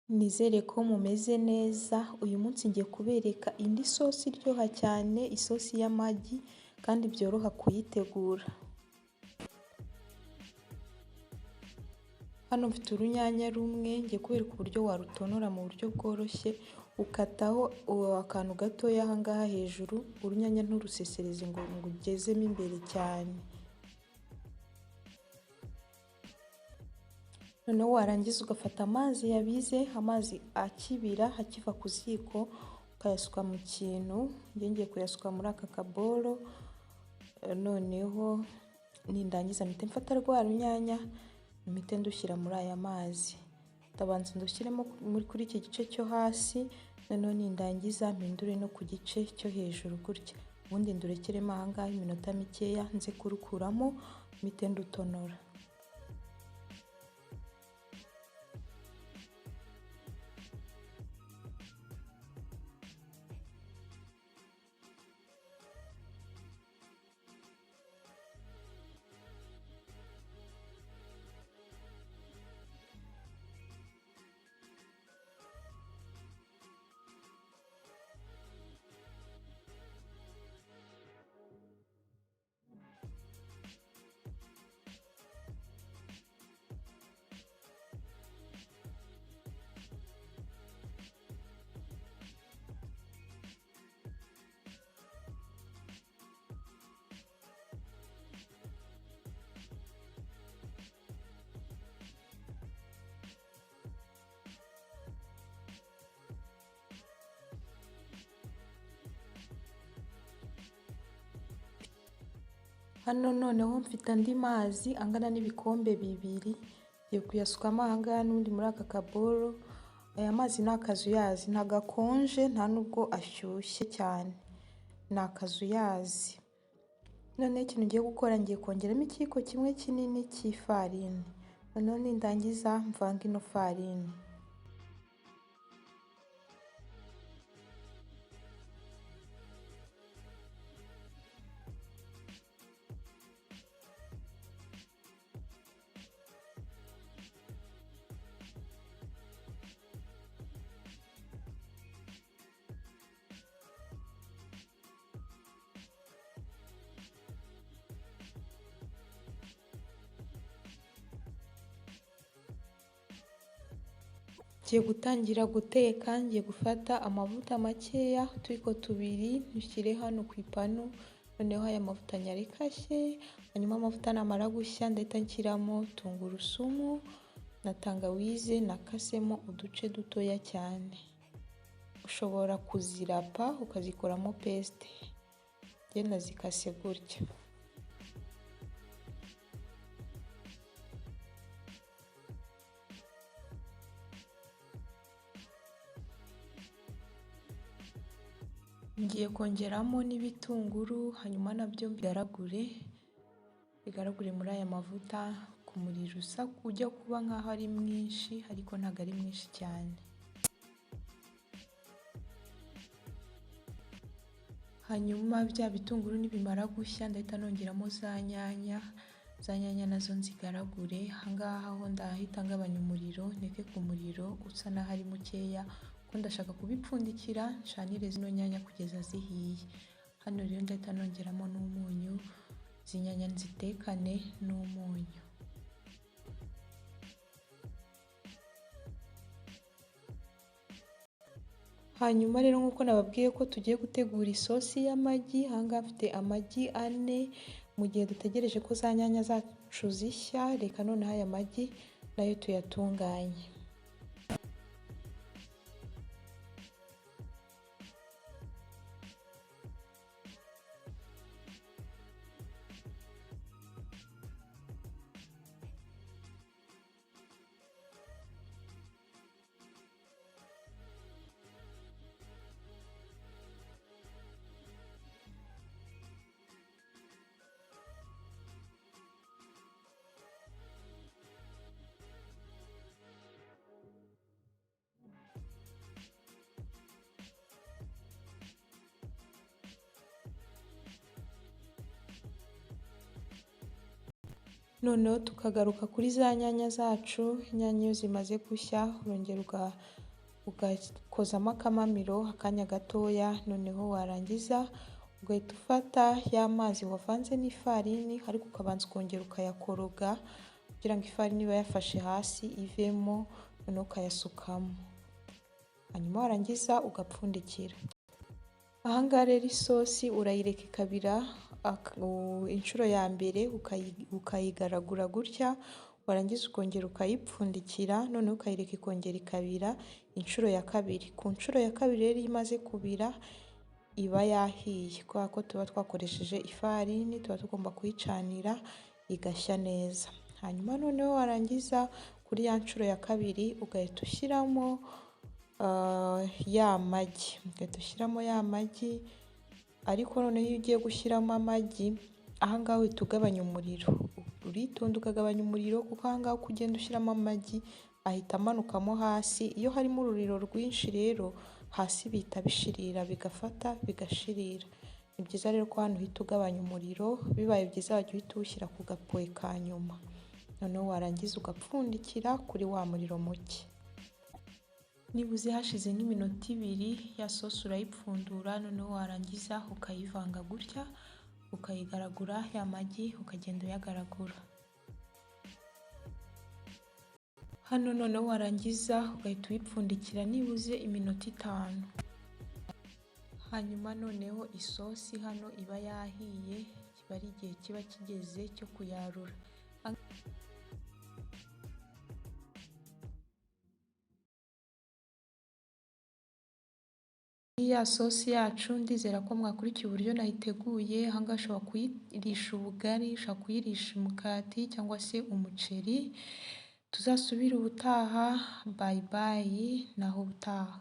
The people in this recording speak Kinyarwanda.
Nizere ko mumeze neza, uyu munsi ngiye kubereka indi sosi iryoha cyane, isosi y'amagi kandi byoroha kuyitegura. Hano mfite urunyanya rumwe, ngiye kubereka uburyo warutonora mu buryo bworoshye, ukataho akantu gatoya aha ngaha hejuru, urunyanya nturusesereze ngo ugezemo imbere cyane. Noneho warangiza ugafata amazi yabize, amazi akibira akiva ku ziko, ukayasuka mu kintu, njye ngiye kuyasuka muri aka kaboro, noneho nindangiza mpite mfata rwa runyanya, mpite ndushyira muri aya mazi. Ndabanza ndushyiremo kuri iki gice cyo hasi, noneho nindangiza mpindure no ku gice cyo hejuru gutya. Ubundi ndurekeremo aha ngaha iminota mikeya, nze kurukuramo mpite ndutonora. Hano noneho mfite andi mazi angana n'ibikombe bibiri, ngiye kuyasukamo aha ngaha n'ubundi muri aka kaboro. Aya mazi ni akazuyazi, ntabwo akonje nta nubwo ashyushye cyane, ni akazuyazi. Noneho ikintu ngiye gukora, ngiye kongeramo ikiyiko kimwe kinini cy'ifarini, noneho nindangiza mvange ino farini. Ngiye gutangira guteka, ngiye gufata amavuta makeya, utuyiko tubiri nushyire hano ku ipanu, noneho aya mavuta nyareke ashye, hanyuma amavuta namara gushya ndahita nshyiramo tungurusumu na tangawize nakasemo uduce dutoya cyane. Ushobora kuzirapa ukazikoramo pesite, njye nazikase gutya. Ngiye kongeramo n'ibitunguru, hanyuma nabyo bigaragure muri aya mavuta ku muriro usa ujya kuba nkaho ari mwinshi ariko ntabwo ari mwinshi cyane. Hanyuma bya bitunguru nibimara gushya ndahita nongeramo za nyanya, za nyanya nazo nzigaragure. Aha ngaha ho ndahita ngabanya umuriro, nteke ku muriro usa naho ari mukeya, kuko ndashaka kubipfundikira ncanire zino nyanya kugeza zihiye. Hano rero ndahita nongeramo n'umunyu, izi nyanya nzitekane n'umunyu. Hanyuma rero nk'uko nababwiye ko tugiye gutegura isosi y'amagi, aha ngaha mfite amagi ane, mu gihe dutegereje ko za nyanya zacu zishya, reka noneho aya magi nayo tuyatunganye. Noneho tukagaruka kuri za nyanya zacu, inyanya iyo zimaze gushya urongera ugakozamo akamamiro akanya gatoya, noneho warangiza ugahita ufata ya mazi wavanze n'ifarini, ariko ukabanza ukongera ukayakoroga kugira ngo ifarini iba yafashe hasi ivemo, noneho ukayasukamo, hanyuma warangiza ugapfundikira. Aha ngaha rero isosi urayireka ikabira inshuro ya mbere, ukayigaragura gutya, warangiza ukongera ukayipfundikira, noneho ukayireka ikongera ikabira inshuro ya kabiri. Ku nshuro ya kabiri rero iyo imaze kubira iba yahiye, kubera ko tuba twakoresheje ifarini tuba tugomba kuyicanira igashya neza. Hanyuma noneho warangiza kuri ya nshuro ya kabiri ugahita ushyiramo ya magi, ugahita ushyiramo ya magi, ariko noneho iyo ugiye gushyiramo amagi aha ngaha uhita ugabanya umuriro, uritonda ukagabanya umuriro kuko aha ngaha uko ugenda ushyiramo amagi ahita amanukamo hasi, iyo harimo ururiro rwinshi rero hasi bihita bishirira bigafata bigashirira. Ni byiza rero ko hano uhita ugabanya umuriro, bibaye byiza wajya uhita uwushyira ku gapuwe ka nyuma, noneho warangiza ugapfundikira kuri wa muriro muke. Nibuze hashize nk'iminota ibiri ya sosi urayipfundura, noneho warangiza ukayivanga gutya, ukayigaragura ya magi ukagenda uyagaragura. Hano noneho warangiza ugahita uyipfundikira nibuze iminota 5. Hanyuma noneho isosi hano iba yahiye, kiba ari igihe kiba kigeze cyo kuyarura. Ya sosi yacu ndizera ko mwakurikiye uburyo nayiteguye. Aha ngaha ushobora kuyirisha ubugari, ushobora kuyirisha umukati cyangwa se umuceri. Tuzasubire ubutaha, bayi bayi, naho ubutaha.